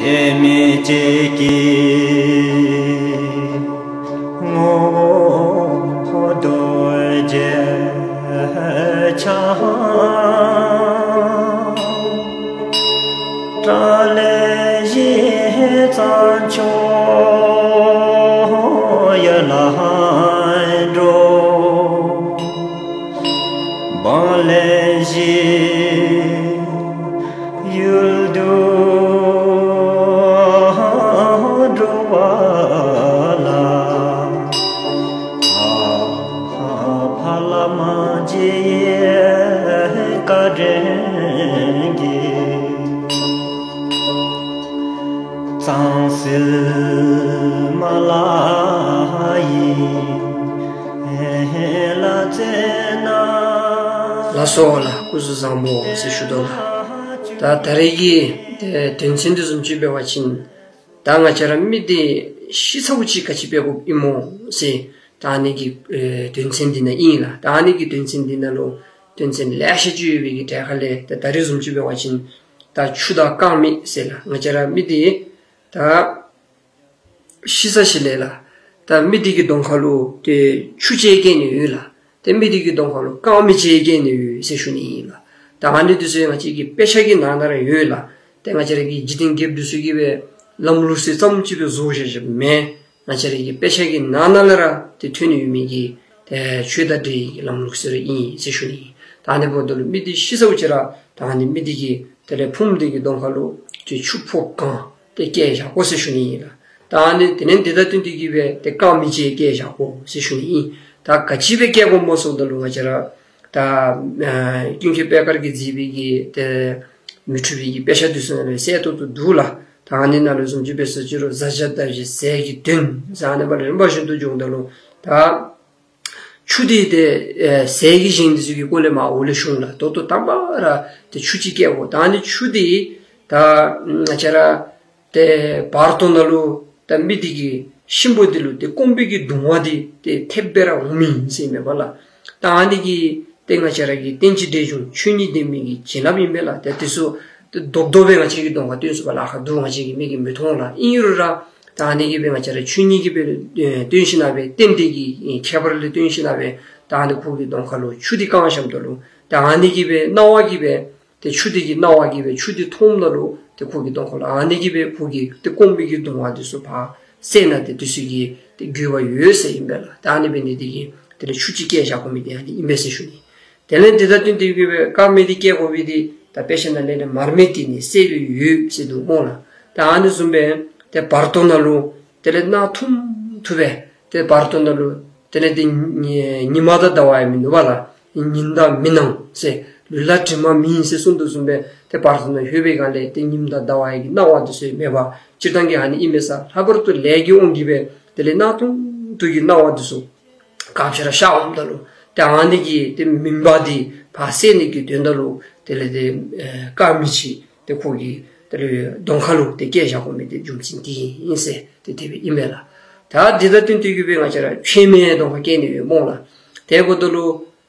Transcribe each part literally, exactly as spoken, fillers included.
དེ་མི་གཅིག་གི་ངོ་བོ་རྡོ་རྗེ་འཆང་། སྐྲ་ལེན་བཞི་གཙང་ཕྱོགས་ཡར་ལ་འགྲོ། བང་ལེན་བཞི་ཡུལ་དུ་འགྲོ་བ་ལ། ཕ་ལ་མ་བྱེད་བཀའ་དྲིན་གྱིས། གཙང་སེལ་མ་ལ་ཡི་ལ་བཙན་ན། ལགས་སོ་ལགས། སྐུ་གཟུགས་བཟང་པོ་ཟེར་ཞུ་དོ་ལགས། ད་ད་རེས་ཀྱི་དོན་ཚན་འདི་བཟུམ་ཅིག་འབད་བ་ཅིན་ད་ང་བཅས་ར་མི་འདི་ཤི་ཚརཝ་ཅིག་ག་ཅི་འབད་དགོཔ་ཨིན་མོ་ཟེར་ད་ཨ་ནི་གི་ཨེ་དོན་ཚན་འདི་ནང་ཨིན་ལགས། ད་ཨ་ནི་གི་དོན་ཚན་འདི་ནང་ལུ་དོན་ཚན་ལེ་ཤ་ཅིག་ཡོད་པའི་གི་གྲས་ཁ་ལས་ད་ད་རེས་བཟུམ་ཅིག་འབད་བ་ཅིན་ད་ཆུ་དང་རྐང་མི་ཟེར་ལགས། ང་བཅས་ར་མི་འདི་ད་ཤི་ཚར་ཞིནམ་ལས་ལགས། ད་མི་འདི་གི་གདོང་ཁ་ལུ་ཏེ་ཆུ་ཅིག་བཀལ་ནི་ཡོད་ལགས། ཏེ་མི་འདི་གི་གདོང་ཁ་ལུ་རྐང་མི་ཅིག་བཀལ་ནི་ཡོད་ཟེར་ཞུ་ནི་ཨིན་ལགས། ད་ཨ་ནི་འདི་ཚུ་ང་བཅས་ཀྱི་དཔེ་ཆ་གི་ནང་ན་ར་ཡོད་ལགས། ཏེ་ང་བཅས་ར་གི་འཇིག་རྟེན་རྒྱབ་འདི་ཚུ་གིས་སྦེ་ལམ་ལུགས་སྲོལ་ཙམ་ཅིག་སྦེ་བཟོ་བཞག་བཞགཔ་མེན། ང་བཅས་ར་གི་དཔེ་ཆ་གི་ནང་ན་ལས་ར་ཏེ་ཐོན་ནི་ཡོད་མི་གི་ཏེ་ཆོས་དང་འབྲེལ་བའི་ལམ་ལུགས་སྲོལ་ར་ཨིན་ཟེར་ཞུ་ནི་ཨིན། ད་ཨ་ནི་འབདཝ་ད་ལུ་མི་འདི་ཤི་ཚརཝ་ཅིག་ར་ད་ཨ་ནི་མི་འདི་གི་དེ་ལས་ཕུངམ་འདི་གི་གདོང་ཁ་ལུ་ཏེ་ཆུ་ཕོརཔ་གང་ཏེ་བཀལ་བཞག་དགོ་ཟེར་ཞུ་ནི་ཨིན་ལགས། ད་ཨ་ནི་དེ་ལས་འདི་དང་བསྟུན་ཏེ་གིས་སྦེ་ཏེ་རྐང་མི་ཅིག་བཀལ་བཞག་དགོ་ཟེར་ཞུ་ནི་ཨིན། ད་ག་ཅི་སྦེ་བཀལ་དགོཔ་སྨོ་ཟེརཝ་ད་ལུ་ང་བཅས་ར་ད་ཨ་ཀུན་མཁྱེན་པད་དཀར་གྱིས་མཛད་པའི་གི་ཏེ་མི་འཁྲུགས་པའི་གི་དཔེ་ཆ་འདི་ཚུ་ནང་ལས་གསལ་ཏོག་ཏོ་འདུག་ལགས། ད་ཨ་ནི་ནང་ལུ་བཟུམ་ཅིག་འབད་ཟེར་ཅི་རུང་བཟའ་བཅའ་བདག་གཞན་ཟས་ཀྱི་དོན་ཟེར་ཨ་ནི་སྦེ་རིམ་པ་བཞིན་དུ་འབྱུངམ་ད་ལུ་ད་ཆུ་འདི་ཏེ་ཨེ་ཟས་ཀྱི་གཞན་འདི་ཚུ་གི་སྐོར་ལས་མར་འོག་ལུ་ཞུ་ལགས། ད་ལྟོ་དང་པ་ར་ཏེ་ཆུ་ཅིག་བཀལ་དགོ། ད་ཨ་ནི་ཆུ་འདི་ད་ང་བཅས་ར་ཏེ་བར་དོ་ནང་ལུ་ད་མི་འདི་གི་གཤིན་པོ་འདི་ལུ་ཏེ་སྐོམ་པའི་གི་གདུང་བ་འདི་ཏེ་ཐེབས་སྦེ་ར་འོང་མི་ཨིན་ཟེར་མས་པ་ལགས། ད་ཨ་ནི་གི་ཏེ་ང་བཅས་ར་གི་རྟེན་ཅིང་འབྲེལ་འབྱུང་ཆོས་ཉིད་ལྡན་མི་གི་བྱིན་རླབས་ཨིན་པས་ལགས། ཏེ་འདི་ཚུ་ཏེ་རྡོག་རྡོག་སྦེ་ང་བཅས་ཀྱི་གདོང་ཁར་སྟོན་ཚུགས་པར་ལཱ་ཁག་འདུག། ང་བཅས་ཀྱི་མིག་གིས་མི་མཐོང་ལགས། ཨིན་རུང་ར་ད་ཨ་ནི་གིས་སྦེ་ང་བཅས་ར་ཆོས་ཉིད་ཀྱི་སྦེ་ཨེ་སྟོན་ཞིནམ་སྦེ་རྟེན་འབྲེལ་གྱི་ཨེ་ཁྱད་པར་ལས་བརྟེན་ཞིནམ་སྦེ་ད་ཨ་ནི་ཁོ་གི་གདོང་ཁ་ལུ་ཆུ་འདི་བཀང་བཞགཔ་ད་ལུ་ད་ཨ་ནི་གིས་སྦེ་སྣང་བ་གིས་སྦེ་ཏེ་ཆུ་འདི་གི་སྣང་བ་གིས་སྦེ་ཆུ་འདི་མཐོངམ་ད་ལུ་ཏེ་ཁོ་གི་གདོང་ཁ་ལུ་ཨ་ནི་གིས་སྦེ་ཁོ་གི་ཏེ་སྐོམ་པའི་གི་གདུང་བ་འདི་ཚུ་ཕར་བསལ་ནི་འདི་འདི་ཚུ་གི་ཏེ་དགོས་པ་ཡོད་ཟེར་ཨིན་པས་ལགས། ད་ཨ་ནི་འབད་ནི་འདི་གིས་དེ་ལས་ཆུ་ཅིག་བཀལ་བཞག་དགོ་མི་འདི་ཨ་ནི་ཨིན་པས་ཟེར་ཞུ་ནི། དེ་ལས་འདི་དང་བསྟུན་ཏེ་གིས་སྦེ་རྐང་མི་འདི་བཀལ་དགོ་པའི་འདི་ད་དཔེ་ཆ་ནང་ལས་ལས་མར་མེ་འདི་ནི་གསལ་སྦེ་ཡོད་ཟེར་འདུག་སྨོ་ལགས། ད་ཨ་ནི་བཟུམ་སྦེ་ཏེ་བར་དོ་ནང་ལུ་དེ་ལས་གནག་དུང་དུ་སྦེ་ཏེ་བར་དོ་ནང་ལུ་དེ་ལས་ཏེ་ཉི་ཉི་མ་དང་ཟླ་བ་ཡང་མིན་འདུག་པ་ལགས། ཉིམ་དང་མི་སྣང་ཟེར་ལུས་ལ་དྲི་མ་མེད་ཟེར་གསུངས་དོ་བཟུམ་སྦེ་ཏེ་བར་དོ་ནང་ལྷོད་པའི་སྒང་ལས་ཏེ་ཉིམ་དང་ཟླ་བ་ཡི་གི་སྣང་བ་འདི་ཚུ་མེད་པར་སྤྱིར་བཏང་གི་ཨ་ནི་ཨིན་མས་ས། ལྷག་པར་དུ་ལས་ཀྱི་དབང་གིས་སྦེ་དེ་ལས་གནག་དུང་དུ་གི་སྣང་བ་འདི་ཚུ་ག་ཅི་ར་ཤར་འོངམ་ད་ལུ་ཏེ་ཨ་ནི་གི་ཏེ་མུན་པ་འདི་ཕར་བསལ་ནི་གི་དོན་དག་ལུ་དེ་ལས་ཏེ་ཨེ་རྐང་མི་ཅིག་ཏེ་ཁོ་གི་དེ་ལས་གདོང་ཁ་ལུ་ཏེ་བཀལ་བཞག་དགོ་མི་འདི་རྒྱུ་མཚན་འདི་ཨིན་ཟེར་ཏེ་དེ་སྦེ་ཨིན་པས་ལགས། ད་འདི་དང་བསྟུན་ཏེ་གིས་སྦེ་ང་བཅས་ར་ཕྱེངམ་གདོང་ཁར་བཀལ་ནི་ཡོད་སྨོ་ལགས། དེ་འབདཝ་ད་ལུ་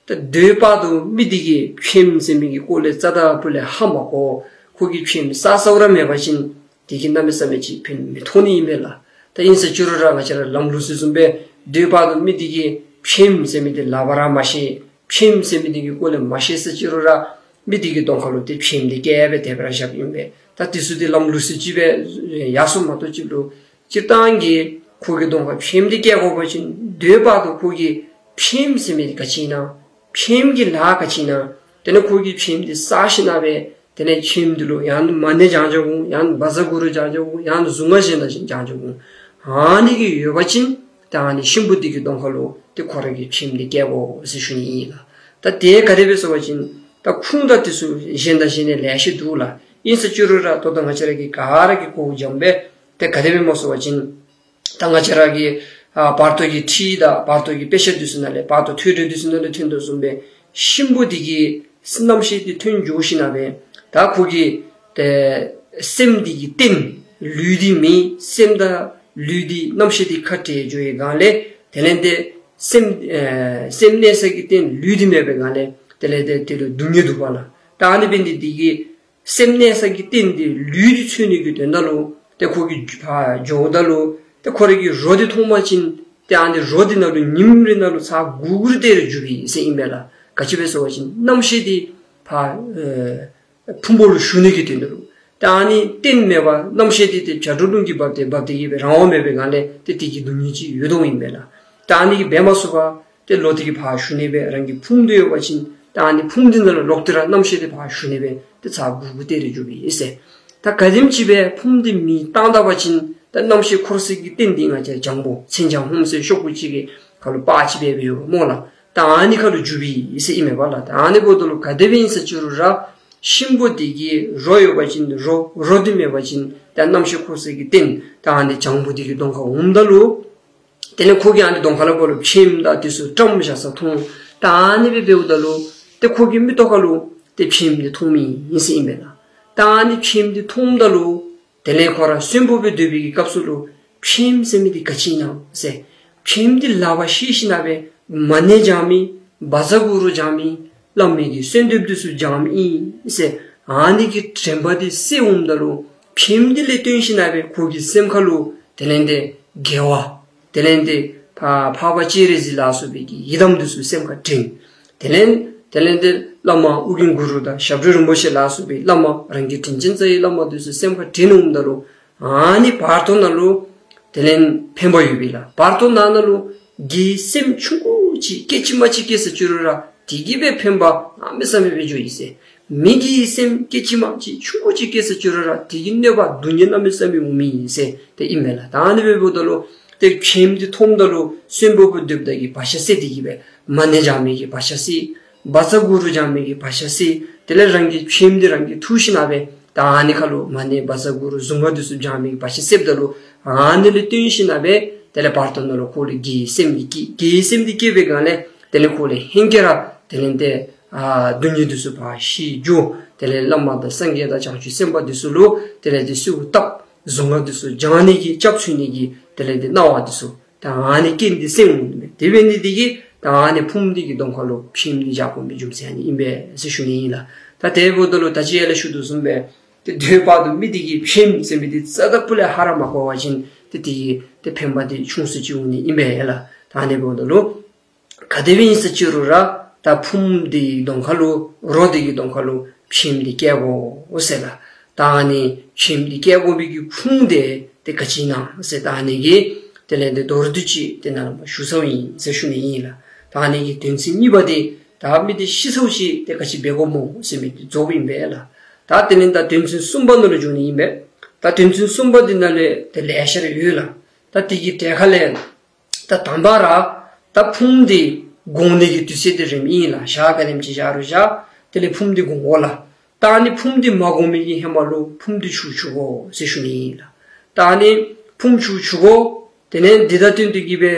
ད་སྡོད་བར་དུ་མི་འདི་གིས་ཕྱེངམ་ཟེར་མི་གི་སྐོར་ལས་རྩ་དང་སྤུ་ལས་ཧ་མ་གོ། ཁོ་གིས་ཕྱེངམ་ས་ས་ར་མེད་པ་ཅིན་དེ་གིས་གནམ་མེད་ས་མེད་ཅིག་ཕན་མི་ཐོགས་ནི་ཨིན་པས་ལགས། ད་ཨིན་ཟེར་ཅི་རུང་ར་ང་བཅས་ར་ལམ་ལུགས་སྲོལ་བཟུམ་སྦེ་སྡོད་བར་དུ་མི་འདི་གིས་ཕྱེངམ་ཟེར་མི་འདི་ལག་པར་མ་ཤེས། ཕྱེངམ་ཟེར་མི་འདི་གི་སྐོར་ལས་མ་ཤེས་ཟེར་ཅི་རུང་ར་མི་འདི་གི་གདོང་ཁ་ལུ་ཏེ་ཕྱེངམ་འདི་བཀལ་སྦེ་དེ་སྦེ་ར་བཞགཔ་ཨིན་པས། ད་འདི་ཚུ་འདི་ལམ་ལུགས་སྲོལ་ཅིག་སྦེ་ཡར་སོང་མ་གཏོགས་ཅིག་ལུ་སྤྱིར་བཏང་གི་ཁོ་གི་གདོང་ཁར་ཕྱེངམ་འདི་བཀལ་དགོ་པ་ཅིན་སྡོད་བར་དུ་ཁོ་གིས་ཕྱེངམ་ཟེར་མི་འདི་ག་ཅི་ཨིན་ན། ཕྱེངམ་གི་ལཱ་ག་ཅི་ཨིན་ན། དེ་ལས་ཁོ་གིས་ཕྱེངམ་འདི་བསལ་ཞིནམ་སྦེ་དེ་ལས་ཕྱེངམ་འདི་ལུ་ཡང་ན་མ་ཎི་བགྱང་བགྱང་དགོ། ཡང་ན་བཛྲ་གུ་རུ་བགྱང་བགྱང་དགོ། ཡང་ན་གཟུངས་སྔགས་གཞན་དང་གཞན་བགྱང་བགྱང་དགོ། ཨ་ནི་གི་ཡོད་པ་ཅིན་ད་ཨ་ནི་གཤིན་པོ་འདི་གི་གདོང་ཁ་ལུ་ཏེ་ཁོ་ར་གིས་ཕྱེངམ་འདི་བཀལ་དགོ་ཟེར་ཞུ་ནི་ཨིན་ལགས། ད་དེ་ག་དེ་སྦེ་ཟེར་བ་ཅིན་ད་ཁུངས་དང་འདི་ཚུ་གཞན་དང་གཞན་ནང་ལེ་ཤ་འདུག་ལགས། ཨིན་ཟེར་ཅི་རུང་ར་ད་ལྟོ་ང་བཅས་ར་གིས་ག་ར་གིས་གོ་བ་འཇམ་པས། དེ་ག་དེ་སྦེ་སྨོ་ཟེར་བ་ཅིན་ད་ང་བཅས་ར་གི་ཨ་བར་དོ་གི་ཁྲིད་དང་བར་དོ་གི་དཔེ་ཆ་འདི་ཚུ་ནང་ལས་བར་དོ་ཐོས་གྲོལ་འདི་ཚུ་ནང་ལས་ཐོན་དོ་བཟུམ་སྦེ་གཤིན་པོ་འདི་གི་རྣམ་ཤེས་འདི་ཐོན་འགྱོ་ཞིནམ་སྦེ་ད་ཁོ་གི་ཏེ་སེམས་འདི་གི་རྟེན་ལུས་འདི་མེད། སེམས་དང་ལུས་འདི་རྣམ་ཤེས་འདི་ཁ་བྲལ་འགྱོ་བའི་སྒང་ལས་དེ་ལས་ཏེ་སེམས་ཨེ་སེམས་གནས་ས་གི་རྟེན་ལུས་འདི་མེད་པའི་སྒང་ལས་དེ་ལས་ཏེ་དེ་ལུ་སྡུག་བསྔལ་འདུག་པ་ལགས། ད་ཨ་ནི་འབད་ནི་འདི་གིས་སེམས་གནས་ས་གི་རྟེན་འདི་ལུས་འདི་འཚོལ་ནི་གི་དོན་དག་ལུ་ ཏེ་ཁོ་གིས་ཕར་འགྱོཝ་ད་ལུ་ཏེ་ཁོ་རའི་གི་རོ་འདི་མཐོང་པ་ཅིན་ཏེ་ཨ་ནི་རོ་འདི་ནང་ལུ་ཉིནམ་རེ་ནང་ལུ་ཚར་དགུ་དགུ་རེ་དེ་རེ་རྒྱུ་སྦེ་ཟེར་ཨིན་པས་ལགས། ག་ཅི་སྦེ་ཟེར་བ་ཅིན་རྣམ་ཤེས་འདི་ཕར་ཨེ་ཕུང་པོ་ལུ་ཞུགས་ནི་གི་དོན་དག་ལུ། ཏེ་ཨ་ནི་རྟེན་མེད་པར་རྣམ་ཤེས་འདི་ཏེ་བྱ་སྒྲོ་རླུང་གིས་འབག་སྟེ་འབག་སྟེ་གི་སྦེ་རང་དབང་མེད་པའི་སྒང་ལས་ཏེ་དེ་གི་སྡུག་བསྔལ་ཅིག་ཡོད་དོ་ཨིན་པས་ལགས། ཏེ་ཨ་ནི་གིས་འབད་མ་ཚུགས་པར་ཏེ་ལོག་སྟེ་གི་ཕར་ཞུགས་ནི་སྦེ་རང་གི་ཕུངམ་འདི་ཡོད་པ་ཅིན་ཏེ་ཨ་ནི་ཕུངམ་འདི་ནང་ལུ་ལོག་སྟེ་ར་རྣམ་ཤེས་འདི་ཕར་ཞུགས་ནི་སྦེ་ཏེ་ཚར་དགུ་དགུ་དེ་རེ་རྒྱུ་སྦེ་ཨིན་ཟེར། ད་ག་དེམ་ཅིག་སྦེ་ཕུངམ་འདི་མེ་བཏང་ད་པ་ཅིན་ད་རྣམ་ཤེས་འཁོར་སའི་གི་རྟེན་འདི་ང་བཅས་ར་བྱང་བུ་མཚན་བྱང་ཧཱུྃ་ཟེར་ཤོག་གུ་ཅིག་གི་ཁ་ལུ་པར་ཅིག་སྦེ་སྦེ་ཡོདཔ་སྨོ་ལགས། ད་ཨ་ནི་ཁ་ལུ་རྒྱུ་སྦེ་ཨིན་ཟེར་ཨིན་མས་པ་ལགས། ད་ཨ་ནི་འབདཝ་ད་ལུ་ག་དེ་སྦེ་ཨིན་ཟེར་ཅི་རུང་ར་གཤིན་པོ་འདི་གི་རོ་ཡོད་པ་ཅིན་རོ་རོ་འདི་མེད་པ་ཅིན་ད་རྣམ་ཤེས་འཁོར་སའི་གི་རྟེན་ད་ཨ་ནི་བྱང་བུ་འདི་གི་གདོང་ཁར་འོངམ་ད་ལུ་དེ་ལས་ཁོ་གིས་ཨ་ནི་གདོང་ཁ་ལུ་འབད་ལུ་ཕྱེངམ་དང་འདི་ཚུ་བཀྲམ་བཞག་ས་མཐོང་། ད་ཨ་ནི་སྦེ་འབདཝ་ད་ལུ་ཏེ་ཁོ་གི་མིག་ཏོ་ཁ་ལུ་ཏེ་ཕྱེངམ་འདི་མཐོང་མི་ཨིན་ཟེར་ཨིན་པས་ལགས། ད་ཨ་ནི་ཕྱེངམ་འདི་མཐོངམ་ད་ལུ་དེ་ལས་ཁོ་ར་གསོན་པོ་སྦེ་སྡོད་པའི་གི་སྐབས་སུ་ལུ་ཕྱེངམ་ཟེར་མི་འདི་ག་ཅི་ཨིན་ན་ཟེར། ཕྱེངམ་འདི་ལག་པར་བཤེད་ཞིནམ་ལས་མ་ཎི་བགྱང་མི་བཛྲ་གུ་རུ་བགྱང་མི་བླ་མའི་གི་གསོལ་འདེབས་འདི་ཚུ་བགྱང་མི་ཨིན་ཟེར། ཨ་ནི་གི་དྲན་པ་འདི་སད་འོངམ་ད་ལུ་ཕྱེངམ་འདི་ལས་བརྟེན་ཞིནམ་ལས་ཁོ་གི་སེམས་ཁ་ལུ་དེ་ལས་ཏེ་དགེ་བ་དེ་ལས་ཏེ་ཕ་འཕགས་པ་སྤྱན་རས་གཟིགས་ལ་སོགས་པའི་གི་ཡི་དམ་འདི་ཚུ་སེམས་ཁར་དྲན། དེ་ལས་དེ་ལས་ཏེ་བླ་མ་ཨོ་རྒྱན་གུ་རུ་དང་ཞབས་དྲུང་རིན་པོ་ཆེ་ལ་སོགས་པའི་བླ་མ་རང་གི་དྲིན་ཅན་རྩ་བའི་བླ་མ་འདི་ཚུ་སེམས་ཁར་དྲན་འོངམ་ད་ལུ་ཨ་ནི་བར་དོ་ནང་ལུ་དེ་ལས་ཕན་པ་ཡོད་པས་ལགས། བར་དོ་ནང་ན་ལུ་དགེ་སེམས་ཆུང་ཀུ་ཅིག་སྐད་ཅིག་མ་གཅིག་བསྐྱེད་ཟེར་ཅི་རུང་ར་དེ་གིས་སྦེ་ཕན་པ་གནམ་མེད་ས་མེད་སྦེ་འགྱོཝ་ཨིན་ཟེར། མི་དགེ་སེམས་སྐད་ཅིག་མ་གཅིག་ཆུང་ཀུ་ཅིག་བསྐྱེད་ཟེར་ཅི་རུང་ར་དེ་གི་གནོད་པ་སྡུག་བསྔལ་གནམ་མེད་ས་མེད་འོང་མི་ཨིན་ཟེར་ཏེ་ཨིན་མས་ལགས། ད་ཨ་ནི་སྦེ་འབདཝ་ད་ལུ་ཏེ་ཕྱེངམ་འདི་མཐོངམ་ད་ལུ་གསོན་པོ་སྦེ་སྡོདཔ་ད་གི་བག་ཆགས་སད་དེ་གིས་སྦེ་མ་ཎི་བགྱང་མི་གི་བག་ཆགས་སད། བཛྲ་གུ་རུ་བགྱང་མི་གི་བག་ཆགས་སད། དེ་ལས་རང་གི་ཕྱེངམ་འདི་རང་གིས་འཐུ་ཞིནམ་ལས་ད་ཨ་ནི་ཁ་ལུ་མ་ཎི་བཛྲ་གུ་རུ་གཟུངས་སྔགས་འདི་ཚུ་བགྱང་མི་གི་བག་ཆགས་སདཔ་ད་ལུ་ཨ་ནི་ལས་བརྟེན་ཞིནམ་ལས་དེ་ལས་བར་དོ་ནང་ལུ་ཁོ་ལུ་དགེ་སེམས་འདི་སྐྱེས། དགེ་སེམས་འདི་སྐྱེས་པའི་སྒང་ལས་དེ་ལས་ཁོ་ལུ་ཧེང་སྐལ་ར་དེ་ལས་ཏེ་ཨ་སྡུག་བསྔལ་འདི་ཚུ་ཕར་ཞི་འགྱོ། དེ་ལས་བླ་མ་དང་སངས་རྒྱས་དང་བྱང་ཆུབ་སེམས་དཔའ་འདི་ཚུ་ལུ་དེ་ལས་ཏེ་གསོལཝ་བཏབ། གཟུངས་སྔགས་འདི་ཚུ་བགྱང་ནི་གི་སྐྱབས་བཅོལ་ནི་གི་དེ་ལས་ཏེ་སྣང་བ་འདི་ཚུ་ད་ཨ་ནི་རྐྱེན་འདི་སེལ་འོང་། དེ་འབད་ནི་འདི་གིས་ད་ཨ་ནི་ཕུངམ་འདི་གི་གདོང་ཁ་ལུ་ཕྱེངམ་འདི་བཞག་དགོ་མི་རྒྱུ་མཚན་ཨ་ནི་ཨིན་པས་ཟེར་ཞུ་ནི་ཨིན་ལགས། ད་དེ་འབདཝ་ད་ལུ་ད་ཅི་ཡར་ལས་ཞུ་དོ་བཟུམ་སྦེ་ཏེ་སྡོད་པ་ད་མི་འདི་གིས་ཕྱེངམ་ཟེར་མི་འདི་རྩ་དང་སྤུ་ལས་ཧ་ར་མ་གོ་བ་ཅིན་ཏེ་དེ་གི་ཏེ་ཕན་པ་འདི་ཆུང་སུ་ཅིག་འོང་ནི་ཨིན་པས་ལགས། ད་ཨ་ནི་འབདཝ་ད་ལུ་ག་དེ་སྦེ་ཨིན་ཟེར་ཅི་རུང་ར་ད་ཕུངམ་འདི་གི་གདོང་ཁ་ལུ་རོ་འདི་གི་གདོང་ཁ་ལུ་ཕྱེངམ་འདི་བཀལ་དགོ་ཟེར་ལགས། ད་ཨ་ནི་ཕྱེངམ་འདི་བཀལ་དགོ་པའི་གི་ཁུངས་འདི་ཏེ་ག་ཅི་ཨིན་ན་ཟེར་ད་ཨ་ནི་གི་དེ་ལས་ཏེ་མདོར་བསྡུས་ཅིག་ཏེ་ནཱ་ལུ་ཞུ་ཚརཝ་ཨིན་ཟེར་ཞུ་ནི་ཨིན་ལགས། ད་ཨ་ནི་གི་དོན་ཚན་གཉིས་པ་འདི་ད་མི་འདི་ཤི་ཚརཝ་ཅིག་ཏེ་ག་ཅི་འབད་དགོཔ་སྨོ་ཟེར་མི་འདི་རྫོགསཔ་ཨིན་པས་ལགས། ད་དེ་ལས་ད་དོན་ཚན་གསུམ་པ་ནང་ལུ་འགྱོ་ནི་ཨིན་པས། ད་དོན་ཚན་གསུམ་པ་འདི་ནང་ལས་ཏེ་ལེ་ཤ་ར་ཡོད་ལགས། ད་དེ་གི་གྲས་ཁ་ལས་ད་དང་པ་ར་ད་ཕུངམ་འདི་གོན་ནི་གི་དུས་ཚོད་འདི་རནམ་ཨིན་ལགས། ཞག་ག་དེམ་ཅིག་བཞག་རུང་བཞག། དེ་ལས་ཕུངམ་འདི་གོན་དགོ་ལགས། ད་ཨ་ནི་ཕུངམ་འདི་མ་གོན་མི་གི་ཧེ་མ་ལུ་ཕུངམ་འདི་ཆུ་འཁྱུ་དགོ་ཟེར་ཞུ་ནི་ཨིན་ལགས། ད་ཨ་ནི་ཕུངམ་ཆུ་འཁྱུ་དགོ། དེ་ལས་འདི་དང་བསྟུན་ཏེ་གི་སྦེ་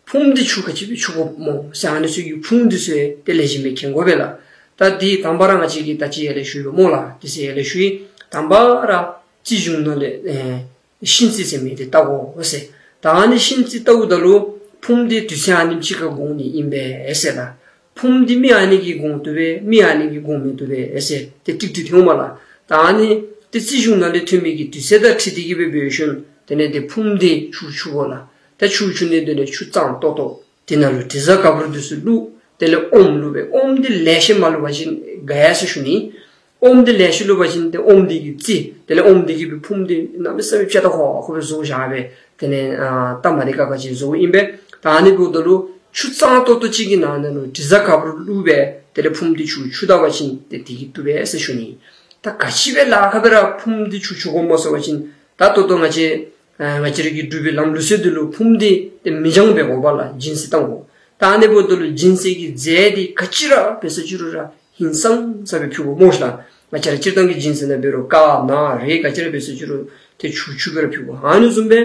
ཕུངམ་འདི་ཆུ་ག་ཅི་སྦེ་འཁྱུ་དགོཔ་སྨོ་ཟེར་ཨ་ནི་ཚུ་གི་ཁུངས་འདི་ཚུ་ཏེ་ལེགས་ཤོམ་སྦེ་མཁྱེན་དགོ་པས་ལགས། ད་འདི་དང་པ་ར་ང་བཅས་ཀྱིས་ད་ཅི་ཡར་ལས་ཞུ་ཡི་སྨོ་ལགས། དེ་ཚེ་ཡར་ལས་ཞུ་ཡི། དང་པ་ར་རྩིས་གཞུང་ནང་ལས་ཨེ་ཤིང་རྩི་ཟེར་མི་འདི་བལྟ་དགོ་ཟེར། ད་ཨ་ནི་ཤིང་རྩི་བལྟཝ་ད་ལུ་ཕུངམ་འདི་དུས་ཚོད་ཨ་ནེམ་ཅིག་ཁར་གོན་ནི་ཨིན་པས་ཟེར་ལགས། ཕུངམ་འདི་མི་ཨ་ནི་གིས་གོན་བཏུབ་པས། མི་ཨ་ནི་གིས་གོན་མི་བཏུབ་པས་ཟེར་ཏེ་ཀྲིག་ཀྲི་འཐོནམ་ལགས། ད་ཨ་ནི་ཏེ་རྩིས་གཞུང་ནང་ལས་ཐོན་མི་གི་དུས་ཚོད་དང་འཁྲིལ་ཏེ་གི་སྦེ་འབད་ཞིནམ་དེ་ལས་ཏེ་ཕུངམ་འདི་ཆུ་འཁྱུ་དགོ་ལགས། ད་ཆུ་འཁྱུ་ནི་དེ་ལས་ཆུ་གཙང་ཏོག་ཏོ་དེ་ནང་ལུ་དྲི་བཟང་ག་བུར་འདི་ཚུ་བླུགས། དེ་ལས་ཨོམ་བླུགས་སྦེ། ཨོམ་འདི་ལེ་ཤ་མ་བླུགས་པ་ཅིན་དགའ་ཡ་ཟེར་ཞུ་ནི། ཨོམ་འདི་ལེ་ཤ་བླུགས་པ་ཅིན་ཏེ་ཨོམ་འདི་གིས་བརྫི། དེ་ལས་ཨོམ་འདི་གིས་སྦེ་ཕུངམ་འདི་གནམ་མེད་ས་མེད་ཕྱེ་ཏ་ཁོ་ཁོ་སྦེ་བཟོ་བཞག་སྦེ་དེ་ལས་ཨ་ལྟ་མ་རི་ཀ་ཀ་ཅིག་བཟོཝ་ཨིན་པས། ད་ཨ་ནི་འབདཝ་ད་ལུ་ཆུ་གཙང་ཏོག་ཏོ་ཅིག་གི་ནང་ན་ལུ་དྲི་བཟང་ག་བུར་བླུགས་སྦེ་དེ་ལས་ཕུངམ་འདི་ཆུ་འཁྱུ་ད་པ་ཅིན་ཏེ་དེ་གིས་བཏུབ་པས་ཟེར་ཞུ་ནི། ད་ག་ཅི་སྦེ་ལཱ་ཁག་སྦེ་ར་ཕུངམ་འདི་ཆུ་འཁྱུ་དགོཔ་སྨོ་ཟེར་བ་ཅིན་ད་ད་ལྟོ་ང་བཅས་ཨ་ང་བཅས་ར་གི་འབྲུག་པའི་ལམ་ལུགས་སྲོལ་འདི་ལུ་ཕུངམ་འདི་ཏེ་མི་འགྱངས་སྦེ་དགོ་པས་ལགས། སྦྱིན་སྲེག་བཏང་དགོ། ད་ཨ་ནི་འབདཝ་ད་ལུ་སྦྱིན་སྲེག་གི་རྫས་འདི་ག་ཅི་ར་འབད་ཟེར་ཅི་རུང་ར་ཧིང་སངས་ས་སྦེ་ཕུལ་དགོཔ་སྨོ་ཤིག་ལགས། ང་བཅས་ར་སྤྱིར་བཏང་གི་སྦྱིན་སྲེག་ནང་འབད་རུང་དཀར་ནག་རེད་ག་ཅི་ར་འབད་ཟེར་ཅི་རུང་ཏེ་ཆུ་འཁྱུ་སྦེ་ར་ཕུལ་དགོ། ཨ་ནི་བཟུམ་སྦེ་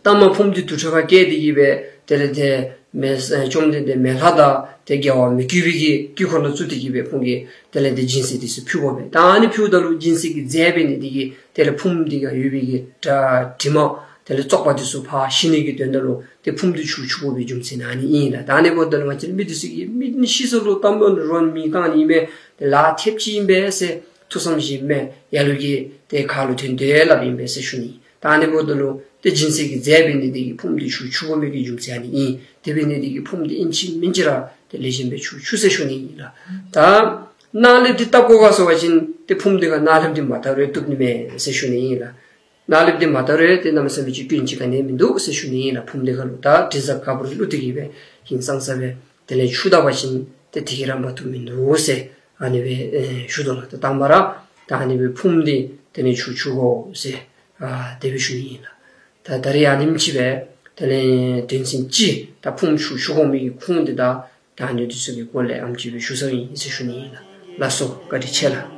ད་མ་ཕུངམ་འདི་དུར་ཁྲོད་ཁར་བསྐྱལ་ཏེ་གི་སྦེ་དེ་ལས་ཏེ་མེ་ཨེ་བཅོམ་ལྡན་འདས་མེ་ལྷ་དང་ཏེ་རྒྱལ་བ་མི་བསྐྱོད་པའི་གི་དཀྱིལ་འཁོར་ནང་བཙུགས་ཏེ་གི་སྦེ་ཁོང་གིས་དེ་ལས་ཏེ་སྦྱིན་སྲེག་འདི་ཚུ་ཕུལ་དགོ་པས། ད་ཨ་ནི་ཕུལཝ་ད་ལུ་སྦྱིན་སྲེག་གི་རྫས་འབད་ནི་འདི་གིས་དེ་ལས་ཕུངམ་འདི་ཁར་ཡོད་པའི་གི་དྲི་དྲི་མ་དེ་ལས་བཙོག་པ་འདི་ཚུ་ཕར་ཞི་ནི་གི་དོན་དག་ལུ་ཏེ་ཕུངམ་འདི་ཆུ་འཁྱུ་དགོ་པའི་རྒྱུ་མཚན་ཨ་ནི་ཨིན་ལགས། ད་ཨ་ནི་འབདཝ་ད་ལུ་ང་བཅས་མི་འདི་ཚུ་གིས་མི་ཤི་སོང་ལོ་ཏམ་ལོ་རོ་མེ་བཏང་ནི་ཨིན་པས། ཏེ་ལཱ་ཐེབས་ཅིག་ཨིན་པས་ཟེར་ཐུགས་བསམ་བཞེས་མི་ལ་ལུ་གིས་ཏེ་ཁ་ལུ་ཐོན་ཏེ་སླབ་ཨིན་པས་ཟེར་ཞུ་ནི། ད་ཨ་ནི་འབདཝ་ད་ལུ་ཏེ་སྦྱིན་སྲེག་གི་རྫས་འབད་ནི་དེ་གིས་ཕུངམ་འདི་ཆུ་འཁྱུ་དགོ་མི་གི་རྒྱུ་མཚན་ཨ་ནི་ཨིན། དེ་འབད་ནི་དེ་གིས་ཕུངམ་འདི་ཨིན་ཅི་མིན་ཅི་ར་ཏེ་ལེགས་ཤོམ་སྦེ་ཆུ་འཁྱུ་ཟེར་ཞུ་ནི་ཨིན་ལགས། ད་ནག་ལེབ་འདི་བཏབ་བཀོ་ག་སོང་པ་ཅིན་ཏེ་ཕུངམ་འདི་ཁར་ནག་ལེབ་འདི་མ་བཏབ་རུང་བཏུབ་ནི་མས་ཟེར་ཞུ་ནི་ཨིན་ལགས། ནག་ལེབ་འདི་མ་བཏབ་རུང་ཏེ་གནམ་མེད་ས་མེད་ཅིག་སྐྱོན་ཅིག་ག་ནི་མིན་འདུག་ཟེར་ཞུ་ནི་ཨིན་ལགས། ཕུངམ་འདི་ཁར་ལུ་ད་དྲི་བཟང་ག་བུར་བླུགས་ཏེ་གི་སྦེ་ཧིང་སངས་ས་སྦེ་དེ་ལས་འཁྱུ་ད་པ་ཅིན་ཏེ་དེ་གིས་ར་མ་བཏུབ་མིན་འདུག་ཟེར་ཨ་ནི་སྦེ་ཨེ་ཞུ་དོ་ལགས། ད་དང་པ་ར་ད་ཨ་ནི་སྦེ་ཕུངམ་འདི་དེ་ལས་ཆུ་འཁྱུ་དགོ་ཟེར་ཨ་དེ་སྦེ་ཞུ་ནི་ཨིན་ལགས། ད་ད་རིས་ཨ་ནེམ་ཅིག་སྦེ་དེ་ལས་དོན་ཚན་གཅིག་ད་ཕུངམ་ཆུ་འཁྱུ་དགོ་མི་གི་ཁུངས་འདི་དང་ད་ཨ་ནི་འདི་ཚུ་གི་སྐོར་ལས་ཨེམ་ཅིག་སྦེ་ཞུ་ཚར་ཡི་ཟེར་ཞུ་ནི་ཨིན་ལགས། ལགས་སོ། བཀའ་དྲིན་ཆེ་ལགས།